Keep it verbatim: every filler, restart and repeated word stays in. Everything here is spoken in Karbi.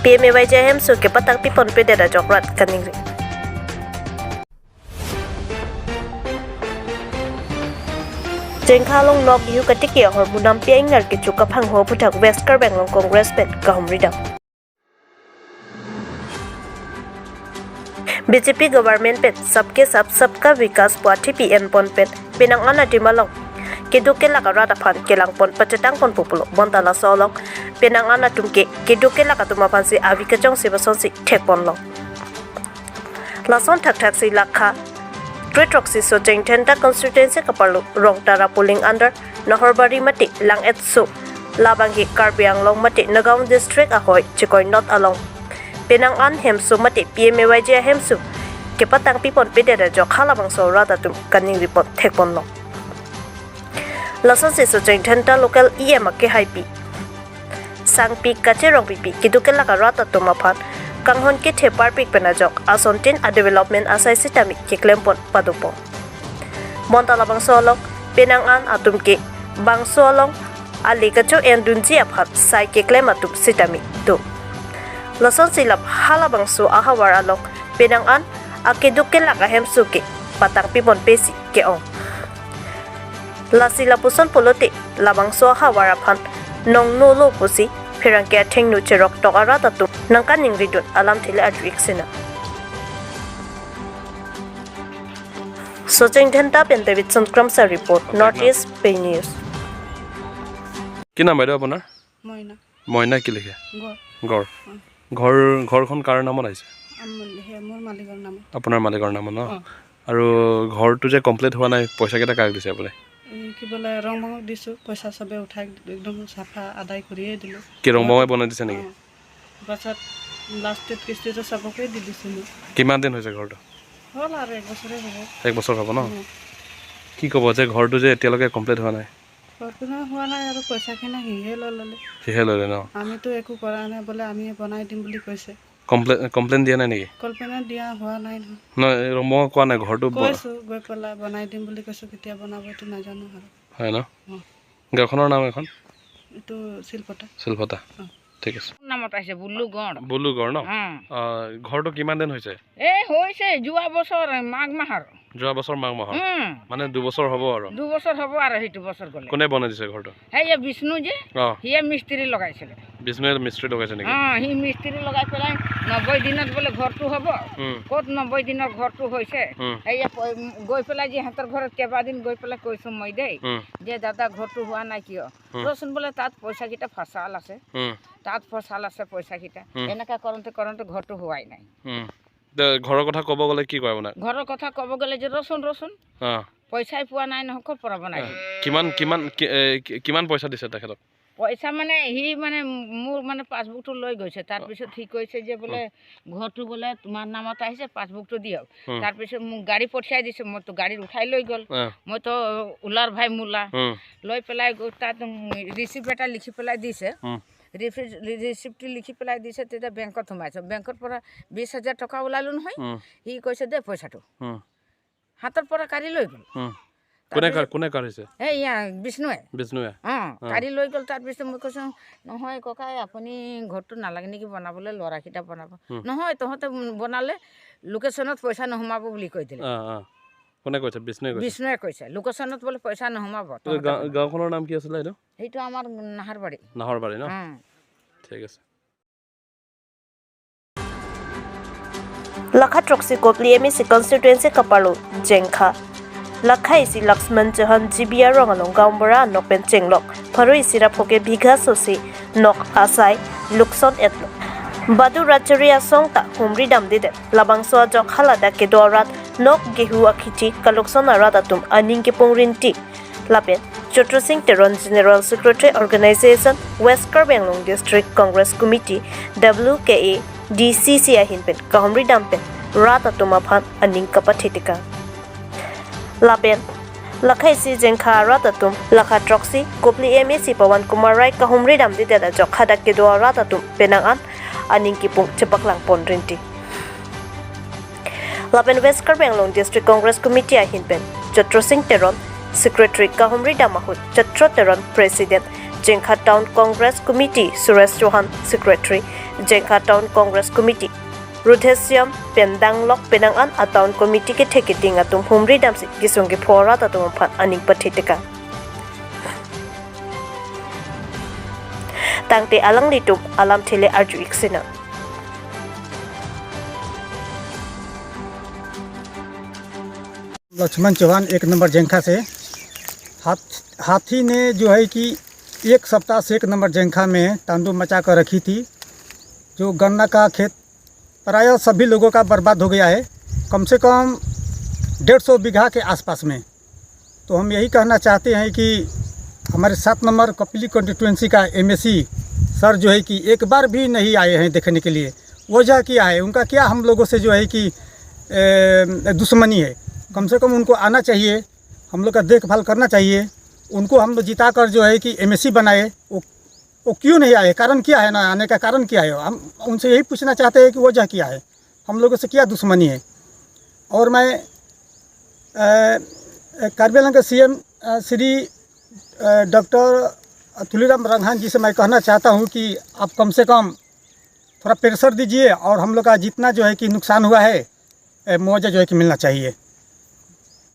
P M A Y G ahemso kepatang piponpedet ajok rat kaningri. Jengkha along nok gehu katiki ahormu nampi a-ingnar kecho kaphangho aphuthak West Karbi Anglong Congress pen kahumridam. B J P government pen Sabka Saath Sabka Vikas pu athipi enpon pen penang an adim along keduk kelak arat aphan kelangpon pachetangponpo pulo. Bonta laso along penang an atum ke keduk kelak atum aphansi avi kachongsi bosonsi thekponlong. Lason thakthaksi lakha kre-throksi Socheng Dhenta constituency kaparlo Rongtara polling under Nahorbari mate Langethso, labangke Karbi Anglong mate Nagaon district ahoi Chikoinot along penang an hemso mate P M A Y G ahemso kepatang piponpedet ajok halabangso rat atum kaningripon thekponlong. Lasonsi Socheng Dhenta local E M akehaipi sangpi kacherong pipi keduk kelak arat atum aphan kanghon kethe parpik pen ajok asontin a-development asai sitame keklempon padopon. Bonta labangso along penang an atum ke bangso along ale kacho-endunji aphan sai keklem atum sitame do. Lasonsi lap halabangso ahavar along penang an akeduk kelak ahemso kepatang piponpesi ke-ong. Lasi lapuson pulote labangso ahavar aphan nongnolo pusi pherangke athengno cheroktok arat atum nangkaningridun alamthe le adrik sina. Socheng Dhenta pen Davidson Kramsa report, North East Pei News. কি নাম বাইদেউ আপোনাৰ? মইনা। মইনা কি লিখে? গড়। গড়। অ। ঘৰ, ঘৰখন কাৰ নামত আহিছে? আম-, সেই মোৰ মালিকৰ নামত। আপোনাৰ মালিকৰ নামত ন? অ। আৰু ঘৰটো যে কমপ্লিট হোৱা নাই, পইচাকেইটা কাক দিছে আপুনি? এই কি বোলে, ৰংবঙক দিছোঁ, পইচা চবে উঠাই একদম চাফা আদায় কৰিয়ে দিলোঁ। কি ৰংবঙে বনাই দিছে নেকি? অ। পাছত লাষ্টত কিস্তিটো চবকে দি দিছোঁ মই। কিমান দিন হৈছে ঘৰটো? হ'ল আৰু এক বছৰে হ'ব। এক বছৰ হ'ব ন? অ। কি ক'ব যে ঘৰটো যে এতিয়ালৈকে কমপ্লিট হোৱা নাই? ঘৰটো হোৱা নাই আৰু পইচাখিনি সিহে লৈ ল'লে। সিহে ল'লে ন? আমিতো একো কৰা নাই, বোলে আমি বনাই দিম বুলি কৈছে। কমপ্লে-, কমপ্লেইন দিয়া নাই নেকি? কমপ্লেইন দিয়া হোৱা নাই নহয়। নহয়, এই মই কোৱা নাই, ঘৰটো ব-, কৈছোঁ, গৈ পেলাই বনাই দিম বুলি কৈছোঁ, কেতিয়া বনাব এইটো নাজানো আৰু। হয় ন? অ। গাঁওখনৰ নাম এখন? এইটো শিলপতা। শিলপতা। অ। ঠিক আছে। নামত আহিছে বুলু গড়। বুলু গড় ন? অ। আহ, ঘৰটো কিমান দিন হৈছে? এই হৈছে যোৱা বছৰ মাঘ মাহৰ। যোৱা বছৰ মাঘ মাহৰ? উম। মানে দুবছৰ হ'ব আৰু? দুবছৰ হ'ব আৰু সেইটো বছৰ গ'লে। কোনে বনাই দিছে ঘৰটো? সেই বিষ্ণু যে, অ। সিয়ে মিস্ত্ৰী লগাইছিলে। বিষ্ণুৱে মিস্ত্ৰী লগাইছে নেকি? অ, সি মিস্ত্ৰী লগাই পেলাই নব্বৈ দিনত বোলে ঘৰটো হ'ব। উম। ক'ত নব্বৈ দিনৰ ঘৰটো হৈছে? উম। সেই প-, গৈ পেলাই যে সিহঁতৰ ঘৰত কেইবাদিন গৈ পেলাই কৈছোঁ মই দেই, উম। যে দাদা ঘৰটো হোৱা নাই কিয়? উম। ৰচোন বোলে তাত পইচাকেইটা ফচাল আছে। উম। তাত ফচাল আছে পইচাকেইটা। উম। এনেকা কৰোঁতে কৰোঁতে ঘৰটো হোৱাই নাই। উম। দে, ঘৰৰ কথা ক'ব গ'লে কি কয় আপোনাক? ঘৰৰ কথা ক'ব গ'লে যে, "ৰচোন, ৰচোন। অ। পইচাই পোৱা নাই নহয়, ক'ৰ পৰা বনাই অ। দিম?" কিমান, কিমান, কি, এ, কি, কিমান পইচা দিছে তেখেতক? পইচা মানে, সি মানে মোৰ মানে পাছবুকটো লৈ গৈছে। তাৰ অ। পিছত সি কৈছে যে বোলে, উম। "ঘৰটো বোলে তোমাৰ নামত আহিছে, পাছবুকটো দিয়ক।" উম। তাৰ পিছত মোক গাড়ী পঠিয়াই দিছে, মইতো গাড়ীত উঠাই লৈ গ'ল। অ। মইতো ওলাৰ ভাই মোলা। উম। লৈ পেলাই গৈ তাত, উম, ৰিচিপ্ট এটা লিখি পেলাই দিছে। উম। ৰিফি-, ৰি-, ৰিচিপ্টটো লিখি পেলাই দিছে, তেতিয়া বেংকত সোমাইছোঁ। বেংকৰ পৰা বিশ হাজাৰ টকা ওলালোঁ নহয়। উম। সি কৈছে, "দে পইচাটো।" উম। হাতৰ পৰা কাঢ়ি লৈ গ'ল। উম। কোনে তাৰপিছত কা-, কোনে কাঢ়িছে? এই ইয়া বিষ্ণুৱে। বিষ্ণুৱে? অ, অ। কাঢ়ি লৈ গ'ল। তাৰ পিছত মই কৈছোঁ, "নহয় ককাই, আপুনি ঘৰটো নালাগে নেকি বনাবলৈ? ল'ৰাকেইটা বনাব।" উম। "নহয়, তহঁতে বনালে লোকেশ্যনত পইচা নোসোমাব" বুলি কৈ দিলে। অ, অ। কোনে কৈছে? বিষ্ণুৱে কৈছে? বিষ্ণুৱে কৈছে, "লোকেশ্যনত বোলে পইচা নোসোমাব এই তহঁতে গাঁও-, বনালে।" গাঁওখনৰ নাম কি আছিলে এইটো? সেইটো আমাৰ নাহাৰবাৰী। নাহৰবাৰী ন? উম। ঠিক আছে। Lakha throksi Kopili M A C constituency kaparlo Jengkha lakha isi Laxman Chauhan G B arong along gaonbura anok pen chenglok pharo isi ra pho ke bigha sosi nok asai lukson etlo. Badu rachari asong ta humri damdedet. Labangso ajok haladak kedo arat nok gehu akhichi kalukson arat atum aning kepung rinti. Lapen Chatra Singh Teron, General Secretary, Organization West Karbi Anglong District Congress Committee, W K A D C C ahin pen kahumri dam pen rat atum aphan aning kapathe tekang. Lapen lakha isi Jengkha rat atum, lakha throksi Kopili M A C Pawan Kumar Rai kahumri damdedet ajok hadak kedo arat atum penang an aning kepung chepaklang pon rinti. Lapen West Karbi Anglong District Congress Committee ahin pen Chatra Singh Teron, Secretary, kahumri dam ahut Chatra Teron, President, Jengkha Town Congress Committee Suresh Chauhan, Secretary, Jengkha Town Congress Committee Rudheshyam pen danglok penang an a Town Committee kethek kiding atum humri damsi kesung kepho arat atum aphan aning pathe tekang. Tangte alanglitum alamthe le arju-ik sinang. Lakshman चौहान, एक नंबर जेंखा से। हाथ, हाथी ने जो है कि एक सप्ताह से एक नंबर जेंखा में तांडव मचा कर रखी थी। जो गन्ना का खेत प्रायः सभी लोगों का बर्बाद हो गया है, कम से कम डेढ़ सौ बीघा के आसपास में। तो हम यही कहना चाहते हैं कि हमारे सात नंबर कपली कॉन्स्टिट्यूएंसी का एमएसी सर जो है कि एक बार भी नहीं आए हैं देखने के लिए। वजह क्या है, उनका क्या हम लोगों से जो है कि, ए, दुश्मनी है? कम से कम उनको आना चाहिए, हम लोग का देखभाल करना चाहिए। उनको हम लोग जिता कर जो है कि एमएसी बनाए, वो, वो क्यों नहीं आए, कारण क्या है ना आने का, कारण क्या है? हम उनसे यही पूछना चाहते हैं कि वजह क्या है, हम लोगों से क्या दुश्मनी है। और मैं, अ, कार्बी आंगलोंग के सीएम, अ, श्री, अ, डॉक्टर तुलीराम रंगहान जी से मैं कहना चाहता हूँ कि आप कम से कम थोड़ा प्रेशर दीजिए और हम लोग का जितना जो है कि नुकसान हुआ है, ए, मुआवजा जो है कि मिलना चाहिए।